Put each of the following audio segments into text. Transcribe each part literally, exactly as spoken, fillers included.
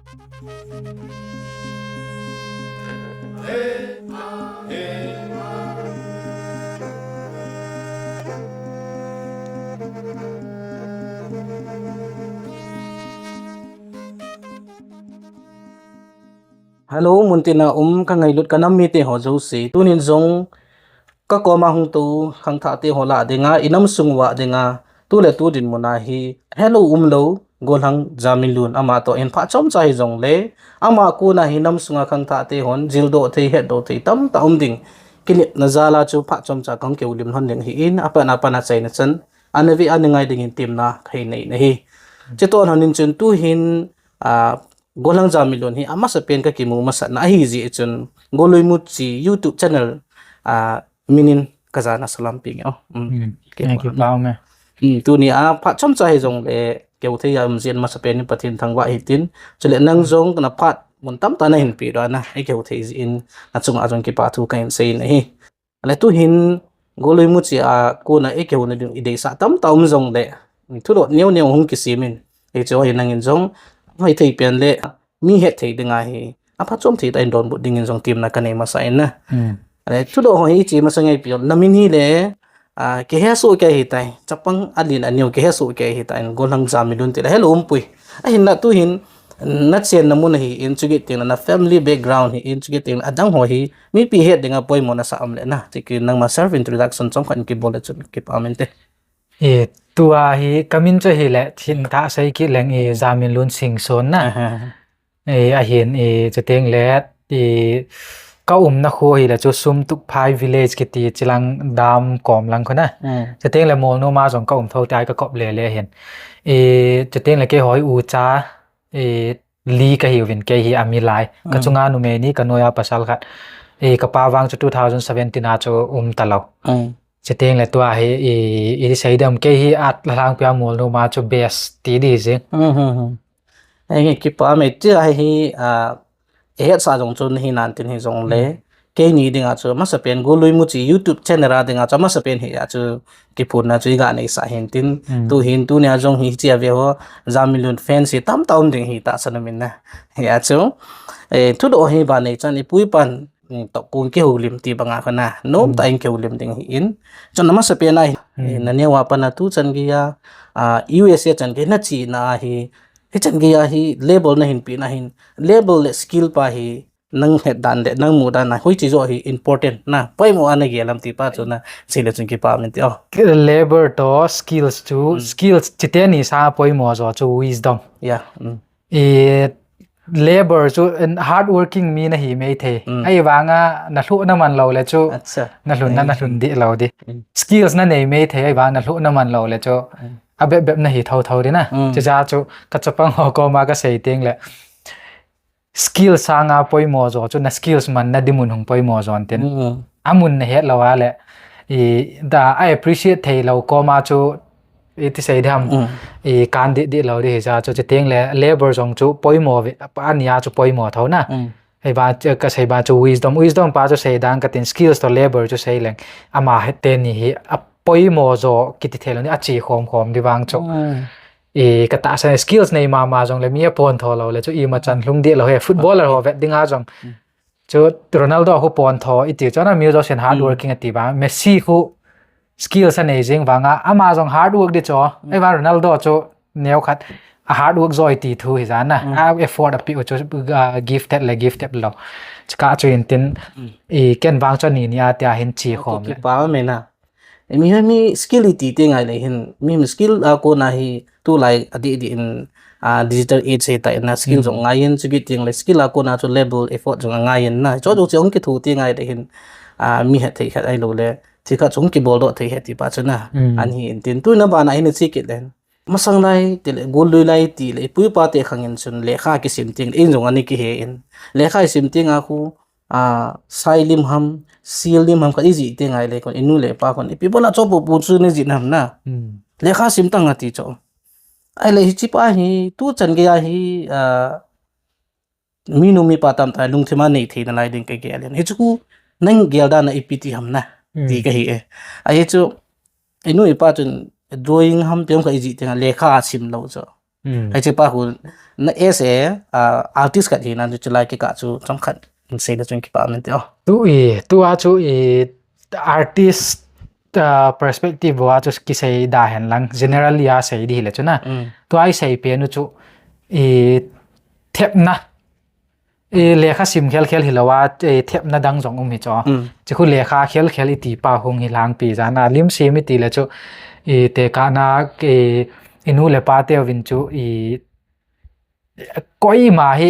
Hello, muntina um ka ngailut ka nam mite ho jouse. Tunin jong ka koma hung tou khangthah te ho lah dinga, i nam sung uva dinga, tu le tu dinmun a hi, hello umlou, Golhang Jaminlun ama toh hin phat chomcha hijongle, ama kona hi nam sunga khangthah te hon jildoh thei, hetdoh thei tamtah um ding. Kinepna jal a chu phat chomcha kahung kihoulim lhon ding ahin, apat apat a chaina chan ana ve ana ngai dingin temna kahin nei ahi. Chutoh lhonin chun tuhin, a, Golhang Jaminlun hi amasapen ka kimu masatna ahi jeh chun, Golui Muchi YouTube channel, a, minin ka jana salam peh nge o. Um, Hmm. Thank you, Pau me. Hmm, tuni a phat chomcha hijongle keu thei a um jeh in masapen in Pathen thangvah hitin. Chule nang jong na phat mun tamtah nahin peh doh a, na i keu thei jeh in na chunga jong kipa thu kahin sei in ahi. Ale tuhin Golui Muchi a kona i kihouna ding i deisah tamtah um jongle, thudoh neo neo hung kisem in. Hichu hi nangin jong hoi thei pen le mi het thei dinga hi aphat chom thei tah in donbut dingin jong temna ka nei masa in na. Hmm. Ale thudoh ho hi che masa ngai pi, na min hi le, a, kihe soh kei ahitai, chapang alen aneo kihe soh kei ahitai, Golhang Jaminlun tile hello umpoi. Ahinla tuhin na chenna mun ahin, chukit teng le na family background ahin, chukit teng le adang ho hi mipi het dinga poimo nasa um le na. Chukit nangma self introduction chomkhat in kibol le chun kipa um inte. E, tua hi ka min chu hile, thingtah sei kit leng i Jaminlun Singson na. Aha. E, ahin i chuteng le i ka umna kho hile chu Sumtukphai village kiti chilang dam kom lang khu na. Hmm. Chuteng le Molnom a jong ka um tho tai ka kop le le hin. I chuteng le keiho hi ucha, i li ka hiuvin, kei hi a milai. Ka Hmm. chunga numei ni, ka noiya pasal khat. I ka pa vang chu two thousand seventeen a chu um talou. Hmm. Chuteng le tua hi i, i sei dem kei hi a lhangpi a Molnom a chu best ti di jing. Hmm, hmm, hmm. Henge kipa me ti a hi, a, i hetsah jong chu nahi nan tin hijongle. Hmm. Keini dinga chu masapen Golui Muchi YouTube channel a dinga chu masapen hi a chu kiphonna chu i ga neisah hin tin. Hmm. Tuhin tunia jong hiche a ve ho Jaminlun fans hi tamtah um ding ahi tahsan um in na. Hi a chu, e, thudoh hi ba nei chan i pu i pan, mm, toh kon kihoulim ti banga khu na, nomtah in kihoulim ding ahin. Chun amasapen a hi, Hmm. eh, na neo a pat a tuchan geiya, a, U S A chan gei na chena a hi, hichan geiya hi label nahin pehna hin, label le skill pa hi, nang het dan le, nang mu dan a, hoiche joh hi important na, poimo a na gel ham ti pa chu na, sei le chun kipa um inte o. Label toh skills chu, Hmm. skills chuteni sanga poimo joh chu wisdom. Yeah, mm. I labor chu, hard working mi nahi maithei. Mm. Ahivanga na lhuh na man lou le chu, Acha. na lhun na, na lhun dih lou di. Mm. Skills na nei maithei, ahivanga na lhuh na man lou le chu, Mm. a bep bep nahi tho tho di na. Mm. Chuche chu, ka chapang ho koma ka sei teng le. Skills sanga poimo joh chu, na skills man na dinmun hung poimo joh tin. Mm. Amun na het lou a le, i, da, I appreciate thei lou koma chu, i ti sei diham, Mm. i kan dih dih lou di hija chu, chuteng le labor jong chu poimo ve, a nia chu poimo tho na. Mm. Ei ba, chu ka sei ba chu wisdom, wisdom pa chu sei dan ka tin skills toh labor chu sei leng. Ama het teni hi a poimo joh kiti thei lou ni a chi khom khom di vang chu. Mm. I ka tahsan skills nei mama jong le mi a pon tho lou le chu ima chan lhung dih lou he footballer ho vet dinga jong. Mm. Chu Ronaldo khu pon tho i ti chu na mi jo sen hard Mm. working a ti ba. Messi khu skills a nei jing vanga, ama jong hard work di chu. Mm. Ei vang Ronaldo chu neo khat a hard work joh i ti thu hi jan na. Mm. A effort a pi u chu, a, gifted le gifted lou. Chuka chu in tin, Mm. i ken vang chu ni ni a tia hin chi khom le. Kipa me na. Mi, mi skill i ti teng le hin, mi skill a kona hi tulai a di di in, a, digital age hi ta in na skill Mm. jong ngai in, chu ki teng le skill a kona chu labor effort jong ngai in na. Chu chu hung kithu teng le hin, a, mi het thei khat ahilou le, thi khat hung kibol doh thei het ti pa chu na. Mm. Ahin tin tuna bana hin chi kit le. Masang lai ti le, golui lai ti le, i pu i pa te khang in chun lekha kisim teng le, in jong ana kihe in. Lekha i sim teng a khu, a, sai lim ham, sil lim ham khat i jih teng le kon, i nu le pa kon, ipi bola chu pu pu chu ni jih nam na. Hmm. Lekha sim tang a ti chu. Ahile hiche pa hi, tuchan geiya hi, a, mi nu mi pa tamtah lungthim a nei thei nalai ding ka gel in. Hichu khu nang gel dan a ipi ti ham na, Hmm. ti ka hi e. Ahi chu, i nu i pa chun drawing ham pi ham khat i jih teng a lekha a sim lou chu. Hmm. Hiche pa khu na as a, ah, artist khat hina chu chulai kikah chu chomkhat sei le chun kipa min te o. Tu i, tua chu i artist, ah, perspective a chu kisei da hen lang, generally a sei di le chu na. Hmm. Tua i sei pen u chu i thepna. I lekha sim khel khel hilou a, i thepna dang jong um hi chu. Hmm. Chu khu lekha khel khel i ti pa hung hi lang pi jana. Lim sim i ti le chu i tekahna i, i nu le pa te uvin chu i koima hi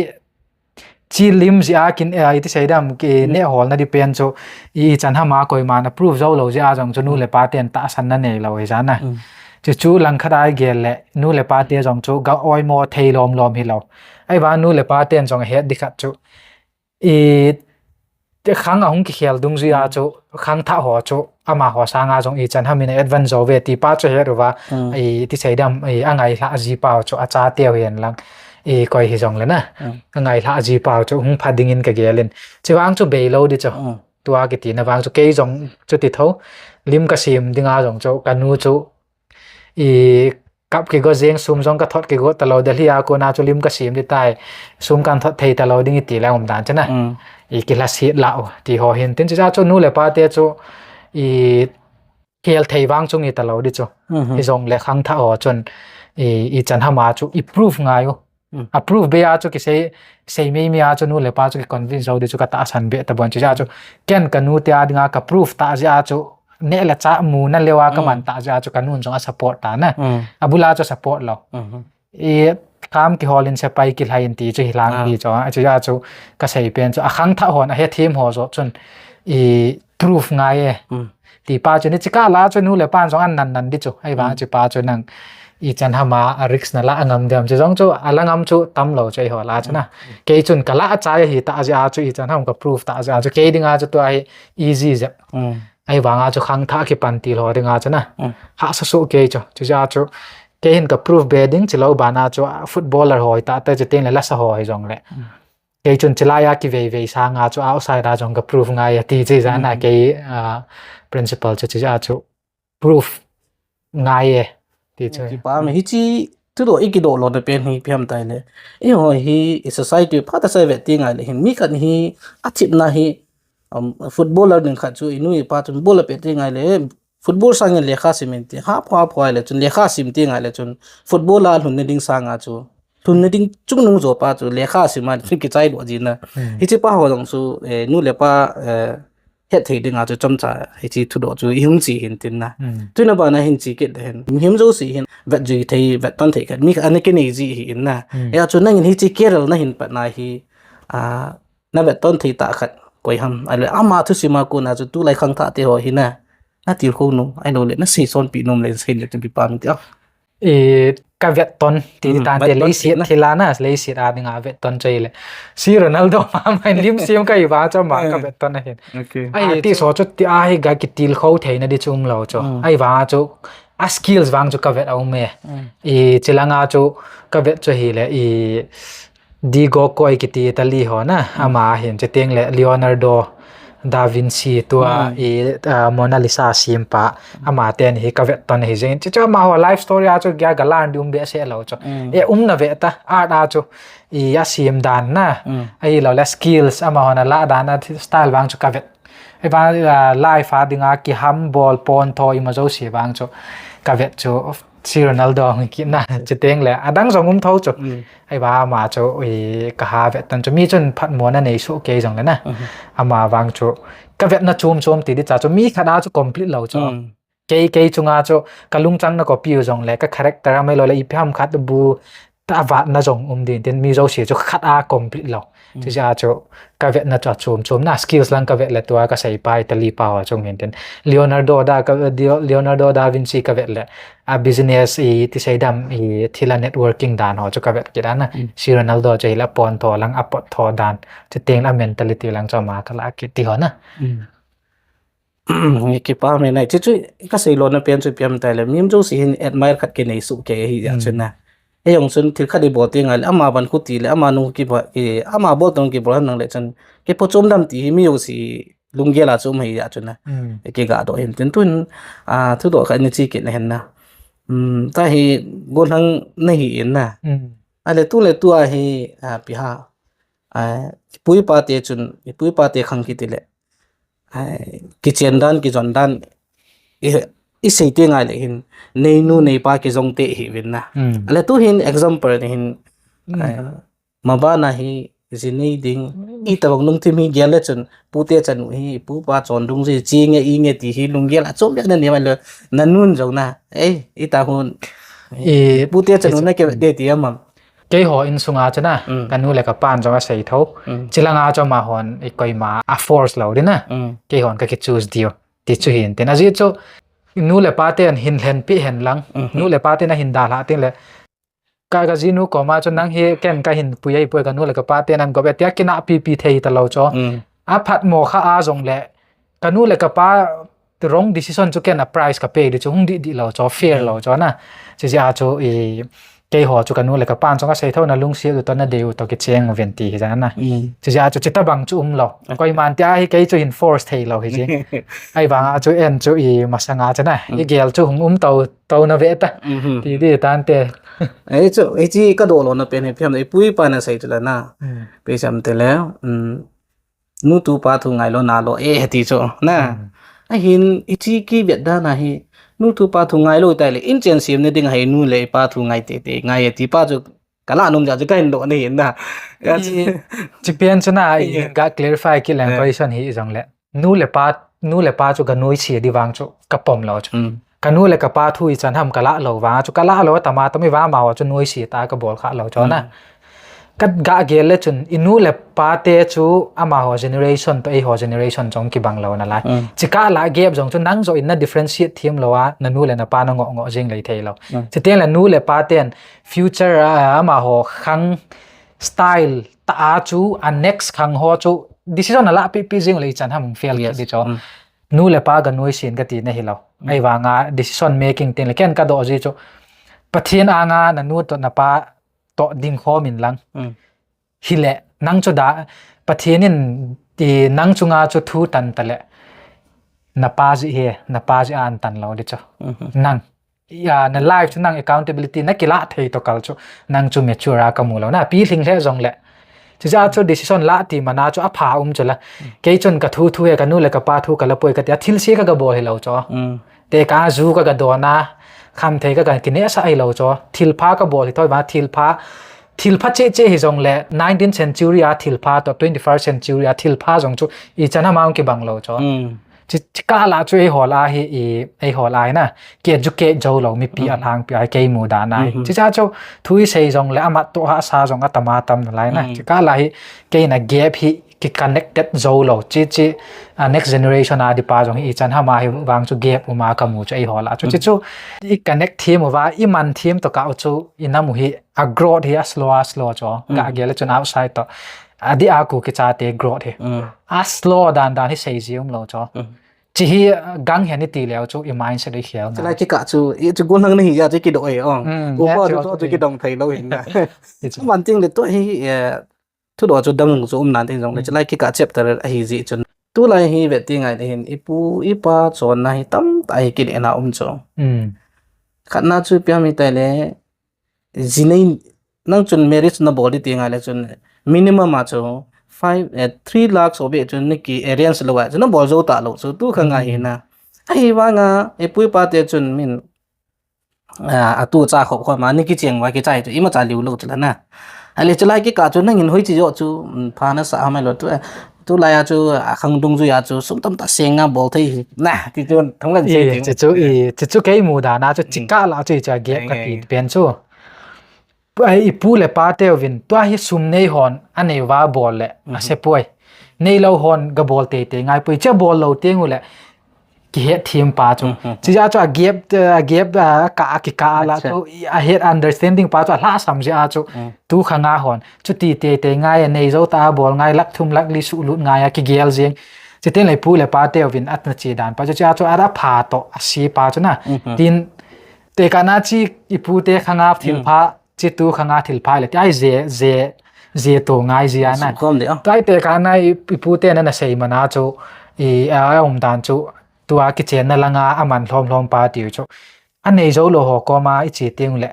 chi lim jia kin, eh, i ti sei dam ki ne hol na di pen chu i chan hama koima na prove jou lou jia jong chu nu le pa ten tahsan na nei lou hi jana. Hmm. Chu chu lang khat a i gel le nu le pa te jong chu ga oimo thei lom lom hilou. Ahivang nu le pa ten jong het di khat chu i te khang a hung kikhel dungjuia chu khangthah ho chu amaho sanga jong i chan ham in a advance jo ve ti pa chu het uva. Hmm. I ti sei dam i a ngailhah ji pau chu a cha teu hihen lang i koi hi jong le na. Hmm. A ngailhah ji pau chu hung pha dingin ka gel in. Chuvang chu bei lou di chu. Hmm. Tua kiti na vang chu kei jong chu ti tho. Lim ka sim dinga jong chu ka nu chu i kap kigo jeng, sum jong ka thot kigo talou, Delhi a kona chu lim ka sim di tai, sum kan thot thei talou ding i ti le um dan chu na. Mm. I kilhasit la u ti ho hin tin chu ja chu nu le pa te chu i khel thei vang chu ngi talou di chu. Mhm. Hi jong le khangthah ho chun i, i chan hama chu i prove ngai u. Mm. A prove be a chu kisei, sei mei mei a chu nu le pa chu ki convince jou di chu ka tahsan be ta bon chu ja chu. Ken ka nu te a dinga ka prove ta jia chu ne le cha mu na lewa ka man ta jia chu ka nun jong a support ta na. Mm. A bula chu support lou. Mhm. I kam kihol in sepai kilhai in ti chu hi lang hi chu. A chu ja chu ka sei pen chu a khangthah hon a hethem ho jo chun i prove ngai e. Mm. Ti pa chu ni chika la chu nu le pan jong an nan nan di chu. Ahivang chu pa chu nang i chan hama a risk na la ngam dem chu jong chu a la ngam chu tam lou chu i ho la chu na. Mm. Kei chun ka la a chai hi ta jia chu i chan ham ka prove ta jia chu kei dinga chu tua hi easy jep. Mm. Ahivang a chu khangthah kipan til ho dinga chu na. Mm. Hahsa su kei chu. Chu ja chu kei hin ka prove be ding chi lou bana chu a footballer hoi ta te chu tin le lasa ho hi jong le. Mm. Kei chun chilai a kivei vei sanga chu outside a jong ka prove ngai a ti chi jana. Mm. Kei, ah, principal chu chi ja chu prove ngai e ti chu. Kipa me hichi tu do i kido lo na pen hi piam tai le. I ho hi i society pha ta sai ve ti ngai le hin mi khat hi a thip na hi, um, footballer ning khat chu i nu i pa chu bol a pe ti ngai le. Football sangin lekha sim in ti, ha pha pha le chun lekha sim ti ngai le chun football a lhun na ding sanga chu. Lhun na ding chung nung jo pa chu lekha sim a chun kichai lo ji na. Hmm. Hichi pa ho jong chu, eh, nu le pa, eh, het thei dinga chu chomcha hichi thudoh chu i hung chi hin tin na. Hmm. Tuina bana hin chi kit hin. Mihem jouse hin vet jui thei, vet ton thei khat. Mi ana kinei ji hi in na. Hmm. Ya chu nangin hichi career na hin pat na hi, ah, na vet ton thei ta khat koi ham. Ahile ama thusim a kona chu tulai khangthah te ho hi na, na tilkhou nom, ahilou le na seisonpi nom le sei le chun kipa min ti a. I ka vet ton ti, mm, tan te leiset thil a na, leiset a dinga vet ton chu ahile. Si Ronaldo ma ma lim sim ka hi vang chu ama ka vet ton ahin. Okay. Ahi ti so chu ti a hi ga kitilkhou thei na di chu um lou chu. Mm. Ahivang chu a skills vang chu ka vet a um e. Mm. I chilanga chu ka vet chu ahile i Diego Coy kiti Italy ho na, mm, ama hin, chuteng le Leonardo da Vinci tua, mm, i, ah, Mona Lisa simpa, ama ten hi ka vet ton hi jeng. Chu chu ama ho life story a chu ga galan di um behseh lou chu. Mm. E um na ve ta, art a chu, i a sim dan na, mm, ahilou le skills ama ho na la dan na style vang chu ka vet. Ahivang, ah, life a dinga kihambol pon tho ima jouse vang chu ka vet chu. Si Ronaldo hung kit na, chuteng le adang jong um tho chu. Mm. Ahivang ama chu i ka ha vet ton chu mi chun phatmo na nei soh kei jong le na. Mhm. Ama vang chu ka vet na chom chom ti di cha chu mi khat a chu complete lou chu. Mm. Kei, kei chunga chu ka lungchang na copy u jong le ka character a mai lou le ipi ham khat bu ta vat na jong um din tin mi jouse chu khat a complete lou. Mm. Chu ja chu ka vet na chu a chom chom na skills lang ka vet le tua ka sei pa Italy pa ho chung hin tin Leonardo da ka, Leo-, Leonardo da Vinci ka vet le a business i ti sei dam i thil a networking dan ho chu ka vet kit a na. Mm. Si Ronaldo chu ahile pon tho lang a pot tho dan chuteng le a mentality lang chu ama ka la kit ti ho na. Mm. Nge kipa me nai. Chu chu ka sei lona pen chu piam tai le. Mihem jouse hin admire khat kinei soh kei hi ja, mm, chun na. Ei jong chun thil khat i bol ti ngai le ama van khu ti le ama nung kiba, ki, ama bol tong kibol han nang le chun. Kipo chom dam ti hi mi jouse lunggel a chu um hi ja chun na. Mm. Kiga doh hin tin tun, ah, thudoh khat ni chi kit na hin na. um, ta hi gollhang nahi in na. Mm. Ale tu le tu a hi, a, pi ha. A, ipu ipa te chun, ipu ipa te khang kiti le. A, kichen dan, kijon dan, i, i sei te ngai le hin, nei nu, nei pa kijong te hi vin na. Mm. Ale tu hin example ni hin, mm. A, mabana hi, ji nei ding, mm. I tabang lungthim hi gel le chun, pu te chanu hi, pu pa chon dung ji, chi nge, i nge ti hi, lunggel a chom le na ni ma le, na nun jong na, ei, i ta hun, i, pu te chanu na ke de ti amam. Keiho insunga chu na, mm. Ka nu le ka pan jong a sei tho. Mm. Chilanga chu amahon i koima a force lou di na. Mm. Keihon ka ki choose diu. Ti chu hin tin. Ajeh chu nu le pa ten hin lhen pi hen lang. Mm-hmm. Nu le pa ten ahin dalha tin le. Ka, ka jinu koma chu nang hi ken ka hin pui ai pui ka nu le ka pa ten an go be tia kina pi pi thei ta lou chu. Mm. A phat mo kha a jong le. Ka nu le ka pa wrong decision chu ken a price ka pay di chu hung di di lou chu, fair lou chu na. Chi jia chu i, keiho chu ka nu le ka pan chu ka sei tho na lungsiat u to na dei u to kicheng u ven ti hi jana. Mm. Chi jia chu chi tabang chu um lou. Okay. Koiman tia hi kei chu hin force thei lou hi ji. Ai vang a chu en chu i masanga chu na. Mm. I gel chu hung um to, to na ve ta. Mm-hmm. Ti di tan te. Ei chu, ei chi ka do lou na pen hi phiam na i pu i pa na sei chu la na. Mm. Pe sam te le. Mm. Nu tu pa thu ngai lou na lou e ti chu na. Mm. Ahin i chi ki vet dan a hi nu tu pa thu ngai lou tai le in chen sim ne ding a hi nu le pa thu ngai te te ngai e ti pa chu ka la num ja chu ka hin do ni na. Ka chi, chi pen chu na i ga clarify ki lang question hi jong le. Nu le pa, nu le pa chu ga noi si di vang chu ka pom lou chu. Mm. Ka nu le ka pa thu i chan ham ka la lou vang chu ka la lou tama tami vang ma chu noi si ta ka bol kha lou chu na. Mm. Ka ga gel le chun i nu le pa te chu amaho generation to eiho generation jong kibang lou na lai. Mm. Chi ka la gap jong chu nang jo in na differentiate thiam lou a, na nu le na pa na ngo ngo jing lei thei lou. Mm. Chi ten le nu le pa ten future a, amaho khang style ta a chu a next khang ho chu decision a la pi pi jing le i chan ham fail ki di chu. Mm. Nu le pa ga noi sin ka ti na hi lou. Mm. Ai vang a decision making ten le ken ka do ji chu. Pathian anga na nu to na pa to ding khom in lang. Mm. Hi le, nang chu da, Pathian in ti nang chunga chu thu tan ta le. Na pa ji he, na pa ji an tan lou di chu. Mm-hmm. Nang. Ya, na life chu nang accountability na kila thei to kal chu. Nang chu mature a ka mu lou. Na pi hling le jong le. Chi ja chu decision la ti mana chu a pha um chu la. Mm. Kei chun ka thu thu he ka nu le ka pa thu ka la poi ka ti a thil si ka ga bol hi lou chu. Mm. Te ka ju ka ga do na. Kham thei ka ga ki ne sa ai lou chu. Thil pha ka bol hi thoi ba thil pha. Thil pha che che hi jong le nineteenth century a thil pha to twenty-first century a thil pha jong chu i chan amang ki bang lou chu. Mm. Chi, chi ka la chu ei hol a hi i, ei hol a hi na. Ki educate jo lou mi pi a lang pi a kei mu da na. Mm-hmm. Chi cha chu thu i sei jong le amat to ha sa jong a tama tam na lai na. Mm. Chi ka la hi kei na gap hi ki connected jo lou. Chi, chi, a, next generation a di pa jong hi i chan ham a hi vang chu gap um a ka mu chu ei hol a. Chu, chi chu i connect thiam u va, i man thiam to ka u chu i nam u hi a growth hi a slow, a slow chu. Ka gel chun outside to. A di a ku ki cha te growth hi. Mm. A slow dan dan hi sei ji um lou chu. Mm. Chi hi, uh, gang hian i ti leu chu i mindset i khel na. Chulai kikah chu, i chu gollhang na hi a chu kidoh e, oh. Mm, upa chu chu kidong thei lou hin na. Ti chu. Van ting le tu hi, eh, thudoh chu dang chu um nan ting jong le, mm, chulai kikah chapter a hi ji chun. Tulai hi vet ti ngai le hin, i pu, i pa chon na hi tam ta hi kile na um chu. Mm. Khat na chu piam hi tai le, ji nei, nang chun marriage na bol di ti ngai le chun minimum a chu five, eh, three lakhs o be chun na ki arrange lou a, chun na bol jou ta lou chu tu kha ngai hi na. Ahi vang a, i pu i pa te chun min, ah, a tu cha khop khop ma, ni ki cheng va ki chai chu, i ma cha liu lou chu la na. Ale chu lai kikah chu nang in hoi chi jo chu, mm, pha na sa ha mai lou tu, eh, tulai a chu, a khang dungjui a chu, sum tam ta seng a bol thei hi na, ti chu, thong kan sei ti. Chi chu, i, chi chu kei mu dan a chu, chi ka la chu, i cha gap ka ti pen chu. Pu-, ai, i pu le pa te uvin, tua hi sum nei hon, a nei va bol le, a se puai. Nei lou hon, ga bol tei tei ngai pui, che bol lou teng u le, ki het thim pa chu. Chi ja chu a gap, a gap, a ka, a ki ka la chu, a het understanding pa chu, a hla sam ja chu, tu kha nga hon, chu ti tei tei ngai, a nei jo ta bol ngai, lak thum lak li su lut ngai, a ki gel jing. Chi ten le pu le pa te uvin, at na chi dan pa chu, chi a chu, a ra pha to, a si pa chu na. Tin, te ka na chi, i pu te kha nga thil pha, chi tu kha nga thil pha le ti ai je, je, je tu ngai je a na. Khom de, oh. Tu ai te ka na i, i pu te na na sei ma na chu, i, a, a um dan chu, tu a ki chen na la nga a man hlom hlom pa ti chu. anei jou lou ho koma iche teng le,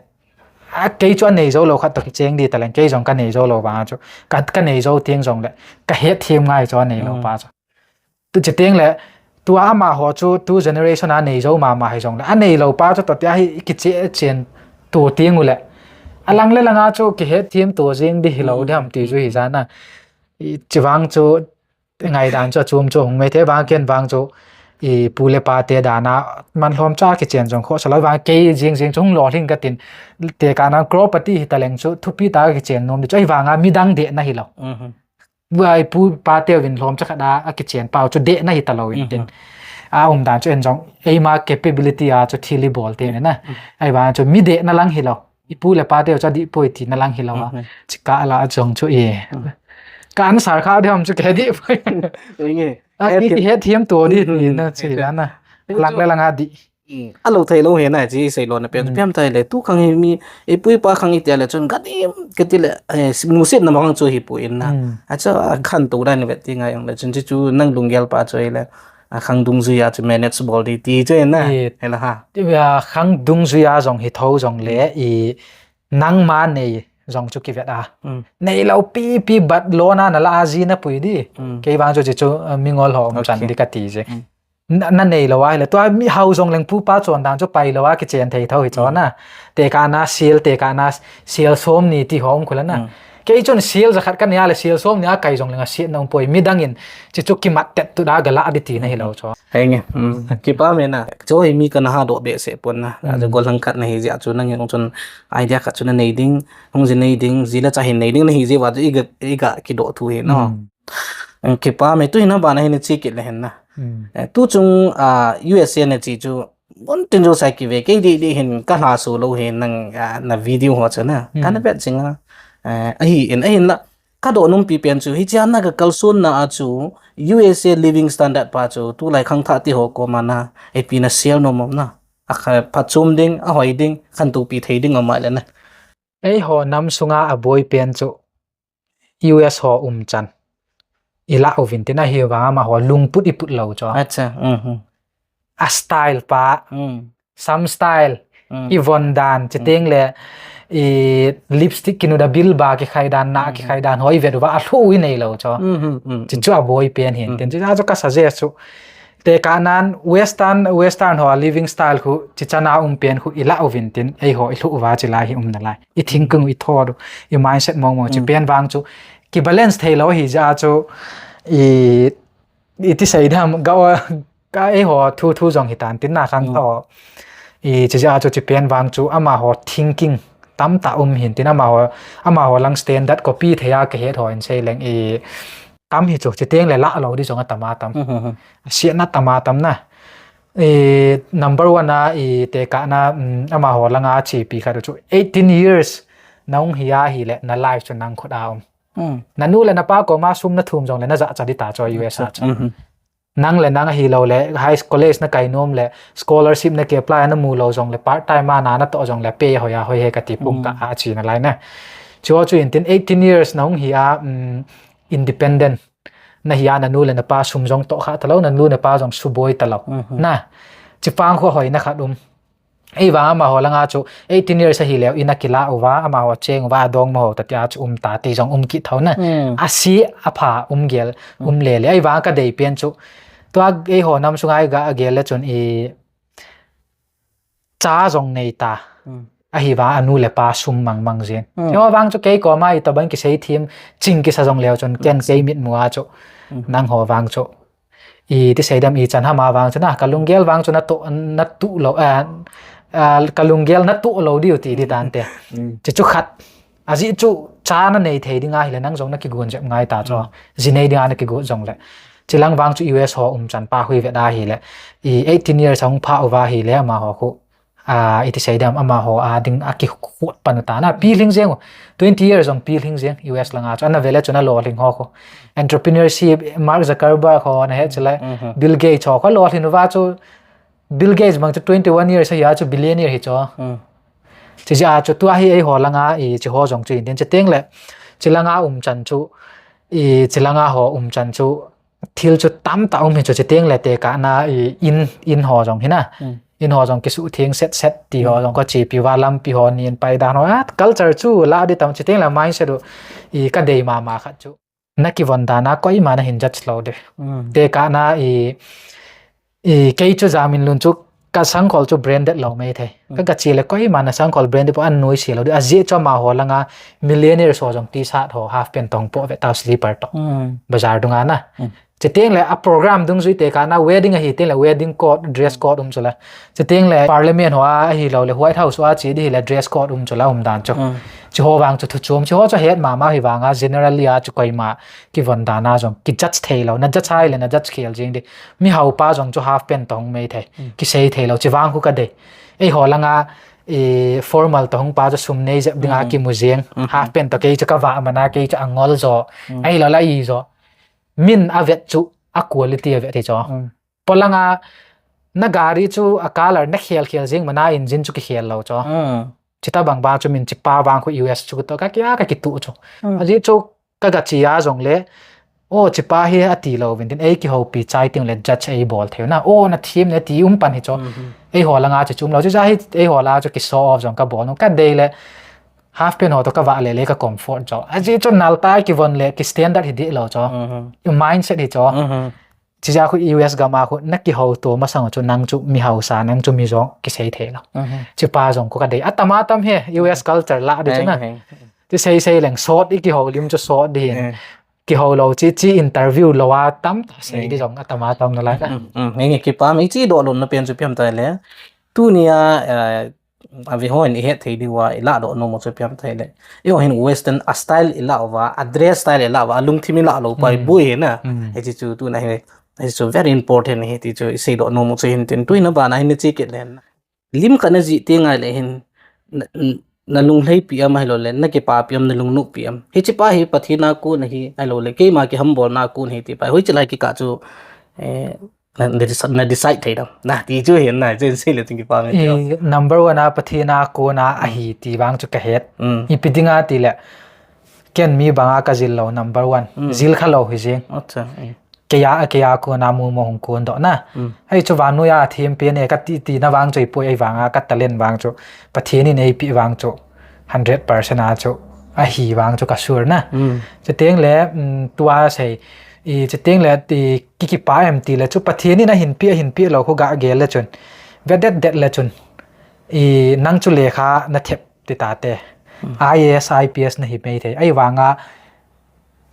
a, kei chu anei jou lou khat toh kicheng di taleng, kei jong kanei jou lou vang chu, ka, kanei jou teng jongle, kahet them ngai chu anei lou pa chu. Tu chi teng le, tua amaho chu, tu generation a nei jou mama hi jongle, anei lou pa chu toh tia hi kiche chen tu teng ule, alang le langa chu kihet them tu jing di hilou di ham ti chu hi jana. Chi vang chu, ngaidan chu achom chu hung mai thei vang ken vang chu, ipu le pa te dan a, man lhom cha kichen jong khoh sa lou vang kei jing jing chu hung lolhing katin, tekah nan crorepati hitaleng chu, thupi ta kichen nom di chu, ahivanga midang dehna hilou. Vua ipu pa te uvin lhom cha khat a, akichen pau chu dehna hita lou in tin. A umdan chu en jong, eima capability a chu thil ibol te na. Ahivang chu mi dehna lang hilou. Ipu le pa te u chu adih poi tina lang hilou a. Chika la jong chu e. Ka answer kha di ham chu kei dih poi. Oi nge. A, ki, kihet them tu di, na chi la na. Lang le langa dih. Alou thei lou hi na, chi sei lona pen chu piam thei le, tu khang hi mi, ipu ipa khang itia le chun, gadim, kati le, eh, nusetna ma khang chu hipoi na. Acha, akhantou dan vet ti ngai jong le chun, chi chu nang lunggel pa chu hile, akhang dungjui a chu manage bol di ti chu na. Hela ha. Ti a khang dungjui a jong hi tho jongle, i nangma nei jong chu kivet a. Nei lou pipi bat lona nala a ji napui di. Kei vang chu chi chu, eh, mingol ho umchan di kati je. Na, nanei lou a hile, tua mi hao jongleng pu pa chondan chu pai lou a kichen thei tho hi chona. Tekah na sel, tekah na sel som ni ti ho um khu la na. Kei chun sel jakhat kanei a le sel som ni a kai jongleng asetna um poi. Midang in chi chu kimat tet tu da gala di tina hilou chu. Henge, kipa me na. Chu hi mi kana hadoh behseh pon na. Achu gollhang khat nahi jeh a chu nangin chun idea khat chu nanei ding, hung ji nei ding, ji le cha hin nei ding nahi jeh uva chu iga, iga kidoh thu hi no. Kipa me, tu hin abana hin chi kit le hin na. Eh, tu chung, ah, U S A nachi chu, bon tin jo sai kive, kei di di hin kalhaso lou hin nang, ah, na video ho chu na. Kana vet jing a. Eh, ahi in, ahin la, kadoh nom pi pen chu, hichea na kakalson na a chu, U S A living standard pa chu, tulai khangthah te ho koma na, ipi nasel nom um na. Aphatchom ding, ahoi ding, khantou pi thei ding um a le na. Eiho nam sunga aboi pen chu, U S ho umchan ilah uvin tin ahivang amaho lungput iput lou chu. A style pa, sam style, ivon dan, chiteng le, i lipstick kinu da bil ba kikhai dan, na kikhai dan ho ivet uva alhu inei lou chu. Chi chu aboi pen hin tin. Chi chu ka suggest chu. Tekah nan Western, Western ho living style khu, chi chana um pen khu ilah uvin tin, eiho ilhu uva chi lai hi um nalai. I thinking u, i thought u, i mindset mong mong, chi pen vang chu, ki balance thei lou hi jeh a chu, i, iti sei dam, ga o, ka eiho thu thu jong hitan tin na khang tho. I, chi jeh a chu chi pen vang chu, amaho thinking tamtah um hin tin amaho, amaho lang standard copy thei a kahet ho in sei leng i, tam hi chu, chiteng le lah lou di jong atam atam. Asiatna tam atam na. I, number one a, i, tekah na, um, amaho langa chepi khat u chu, eighteen years nahung hi ahile, na life chu nang khut a um. Nanu le napa koma sum nathum jongle najahcha di ta chu U S a chu. Nang le nang ahilou le, high college nakai nom le, scholarship naki apply namu lou jongle, part time a na natoh jongle, pay hoi a hoi e kati pum ta a chi nalai na. Chu chu in tin eighteen years nahung hi a, um, independent nahi a, nanu le napa sum jong tohkhah talou, nanu napa jong suboi talou. Na, chi pang khu hoina khat um. Eivang amaho langa chu eighteen years ahile, in akilah uva, amaho cheng uva, adongma ho tatia chu um ta ti jong um kit tho na. Asi apha um gel, um le le. Eivang kadei pen chu, tua eiho nam sunga iga gel le chun i cha jong nei ta. Ahivang anu le pa sum mang mang jin. Hiho vang chu kei koma itobang kisei them, ching kisa jong leu chun ken kei mitmu a chu. Nangho vang chu. Iti sei dam ichan ham a vang chu na, kalunggel vang chu natoh, natoh lou, eh, ah, kalunggel natoh lou diu ti di tante. Chi chu khat. Ajeh chu cha nanei thei ding ahile nang jong nakigon jep ngai ta chu. Ji nei dinga nakigot jongle. Chilang vang chu U S ho umchan pa khu ivet ahile. I eighteen years ahung pha uva ahile amaho khu. Ah, iti sei dam amaho a ding akikhut pan u ta na. Pilhing jeng u. Twenty years jong pilhing jeng U S langa chu. Ana vele chu na lolhing ho khu. Entrepreneurship, Mark Zuckerberg ho nahe chule. Bill Gates ho khu lolhing uva chu. Bill Gates bang chu twenty-one years ahi a chu billionaire hi chu. Chi jeh a chu tua hi eiho langa i chi ho jong chu in tin chiteng le. Chilanga umchan chu. I chilanga ho umchan chu. Thil chu tamtah um hi chu chiteng le tekah na i in, in ho jong hi na. In ho jong kisuhtheng set set ti ho jong kachepi uva lampi ho nin pai dan ho. Ah, culture chu lah ding tam, chuteng le mindset u i kadei mama khat chu. Na kivon dan a koima nahin judge lou ding. Tekah na i, i kei chu Jaminlun chu ka sangkhol chu branded lou maithei. Ka, kache le koima na sangkhol branded po an noise lou ding. Ajeh chu amaho langa millionaire ho jong T-shirt ho half pant tong po ve tao slipper to. Bazar dunga na. Chuteng le a program dungjui tekah na wedding ahi teng le wedding code, dress code um chu la. Chuteng le parliament ho a ahilou le White House ho a che ding hile dress code um chu la um dan chu. Chuho vang chu thu chom, chuho chu het mama hi vanga generally a chu koima kivon dan a jong kijudge theilou, na judge hai le na judge khel jing ding. Mihao pa jong chu half pant tong maithei, kisei theilou, chu vang khu kadei. Eiho langa, i, formal tong pa chu sum nei jep dinga kimu jing, half pant to kei chu kavah mana kei chu angol jo, ahilou la i jo. Min avet chu a quality avet hi cho. Polanga na gari chu a color na khel khel jing mana engine chu kikhel lou cho. Chutabang ba chu min chupa vang khu U S chu to ka kia ka kitu chu. Ajeh chu ka gache a jong le, o chupa hi ati lou vin tin ei kihoupi chai teng le judge ei bol thei na. O na thim ne ti um pan hi cho. Eiho langa chu chu um lou chu ja hi eiho la chu ki show off jong kabol nu kadei le. Half pant ho to kavah le le ka comfort cho. Ajeh chu nalta kivon le ki standard hi dih lou cho. Mindset hi cho. Chija khu U S gam a khu na kihouto masang chu nang chu mihaosa nang chu mi jong kisei theilou. Chupa jong khu kadei. Atam atam hi U S culture lah ding chu na. Chu sei sei leng sot i kihoulim chu sot ding hin. Kihou lou chi chi interview lou a tamtah sei ding jong atam atam nalai. Nge nge kipa mi chi doh lom na pen chu piam tai le. Tunia, eh, a vi ho in i het thei diu a, i ladoh nom u chu piam thei le. I ho hin western a style i la uva, a dress style i la uva, a lungthim i la lou pai bui hi na. Hichi chu tuna hi, hichi chu very important hi ti chu i seidoh nom u chu hin tin. Tuina bana hin i chi kit le hin. Lim khat na jih teng ngai le hin, na, na lunglhaipi am ahilou le, na kipapi am, na lungnopi am. Hichi pa hi Pathen a kon ahi, ahilou le, keima kihambolna kon ahi ti pa. Hoichi lai kikah chu, eh, Na, na deci-, na decide thei dam. Na, ti chu hin na, chen sei le ting kipa me chu. I number one a Pathen a kon a ahi ti vang chu kahet. Ipi dinga ti le, ken mi banga kajil lou number one. Jil kha lou hi jing. Acha. Keia, keia kon a mumo hung kon doh na. Hei chu vannoi a thempen e kati, tina vang chu ipoi ei vanga ka talent vang chu. Pathen in eipi vang chu. Hundred percent a chu ahi vang chu ka sure na. Chuteng le, um, tua sei, i chuteng le, i ki kipa em ti le chu Pathen in ahin pi, ahin pi lou khu ga gel le chun. Ve det det le chun. I nang chu lekha na thep ti ta te. I A S, I P S na hi mei thei. Ei vanga,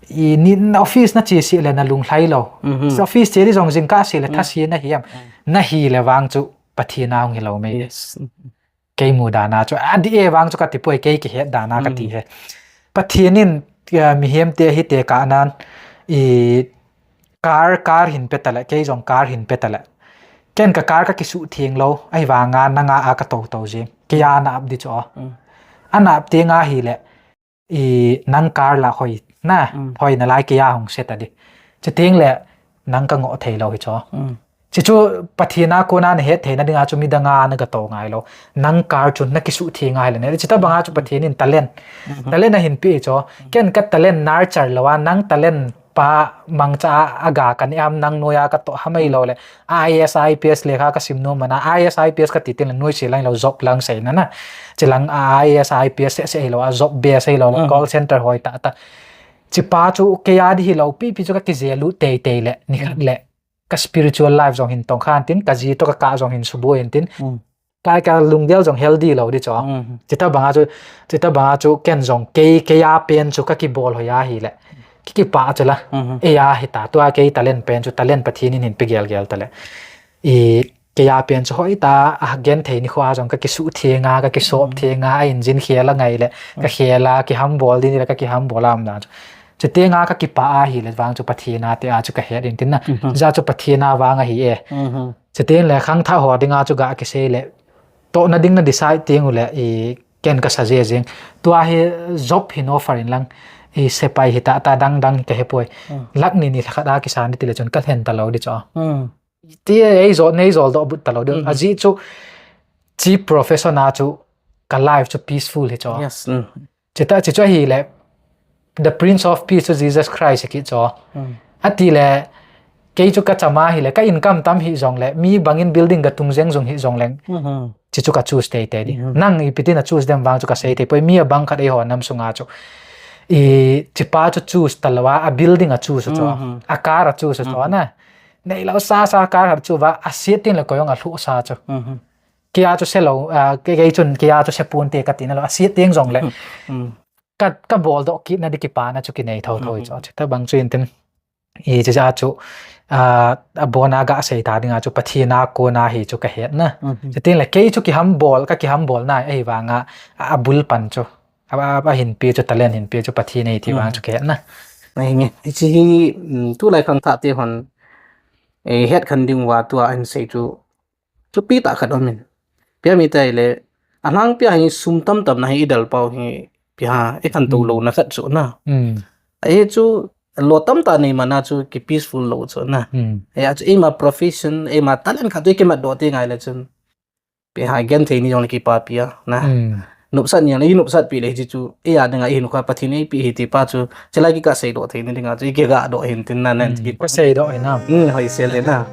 i ni na office na che si le na lunglhai lou. Office che di jong jingkah si le tha si na hi em. Na hi le vang chu Pathen a hung hi lou mei. Kei mu dan a chu, a di e vang chu kati poi, kei kihet dan a kati he. Pathen in, eh, mihem te hi tekah nan, i car, car hin pe ta le, kei jong car hin pe ta le. Ken ka car ka kisuhtheng lou, ahi vanga nanga a ka tou tou jing. Keia na ap di chu. Ana ap teng ahi le, i nang car la hoi na, hoi nalai keia hung se ta di. Chuteng le nang ka ngoh thei lou hi cho. Chi chu Pathen a kon a na het theina dinga chu midang a na ga tou ngai lou. Nang car chu na kisuhtheng ngai le ne. Chita banga chu Pathen in talent. Talent ahin pi cho. Ken ka talent nurture lou a, nang talent pa mangcha a, a ga ka ne am nang noia ka toh hamai lou le. I A S, I P S lekha ka sim nom mana, I A S, I P S ka ti teng le noise lang lou, job lang sei na na. Chilang I A S, I P S se, se hilou a, job be se hilou le, call center hoi ta ta. Chipa chu keia di hilou, pi pi chu ka kije lut tei tei le, ni khat le. Ka spiritual life jong hin tong khan tin, ka ji to ka ka jong hin subu in tin. Ka, ka lunggel jong healthy lou di cho. Chita banga chu, chita banga chu ken jong kei, keia pen chu ka kibol hoi ahi le. Ki kipa chu la. Eia hi ta, tua kei talent pen chu, talent Pathen in hin pe gel gel ta le. I keia pen chu hoi ta, a gen thei ni khua jong ka kisuhtheng a, ka kisop theng a, a engine khel a ngai le. Ka khel a, kihambol di ni le, ka kihambol a um dan chu. Chuteng a ka kipa ahi le vang chu Pathen a te a chu ka het in tin na. Ja chu Pathen a vang ahi e. Chuteng le khangthah ho dinga chu ga kisei le. Tohna ding na decide teng u le i ken ka sa je jing. Tua hi job hin offer in lang. I sepai hi ta ta dang dang ka he poi. Lakh ni ni thakhat a kisan di ti le chun ka lhen ta lou di cho. Ti ei jol, nei jol doh but ta lou di. Ajeh chu chief profession a chu ka life chu peaceful hi cho. Chita, chi chu ahi le, the Prince of Peace chu Jesus Christ hi kit cho. Ati le, Kei chu kachama hile, ka income tam hijongle, mi bangin building katung jeng jong hijongle, hichu ka choose teitei di. Nang ipi tina choose dem vang chu kasei thei poi, mi abang khat eiho nam sunga chu. Hichepa chu choose talouva, a building a choose chu. A car a choose chu na. Neilou sasa car khat chu va, aset tengle koi jong alhuh sa chu. Keia chu selou, kei chun keia chu seponte katina lou, aset teng jongle. Ka, kabol doh kitna di kipana chu kinei thouthou chu. Chutobang chu intin. Hiche a chu, abona gasei ta dinga chu Pathen a kona hi chu kahetna. Chutengle kei chu kihambol, kakihambol na ahivanga, abul pan chu. Ahinpe chu, talent hinpe chu Pathen ahi ti vang chu kahetna. Hiche hi, tulai khangthah te hon, het khen dinguva tua ahin sei chu, chu pitah khat umin. Ipi ham itile, alhangpia hi sum tamtamna hi idalpau hi, ipi ham, ikhantou louna khat chu na. Ahi chu, lo tamtah nei mana chu ki peaceful lou chu na. Ahi chu eima profession, eima talent khat chu ikimatdoh teng ahile chun, ipi ham, genthei ni jongle kipapi a na. Nopsat ni jongle inopsatpi le hiche chu, eia dinga ihinkhah Pathen in eipeh ahi tipa chu, chulai kikah seidoh theina dinga chu ikigahdoh hin tin na, nan kaseidoh hina. Hoisel le na.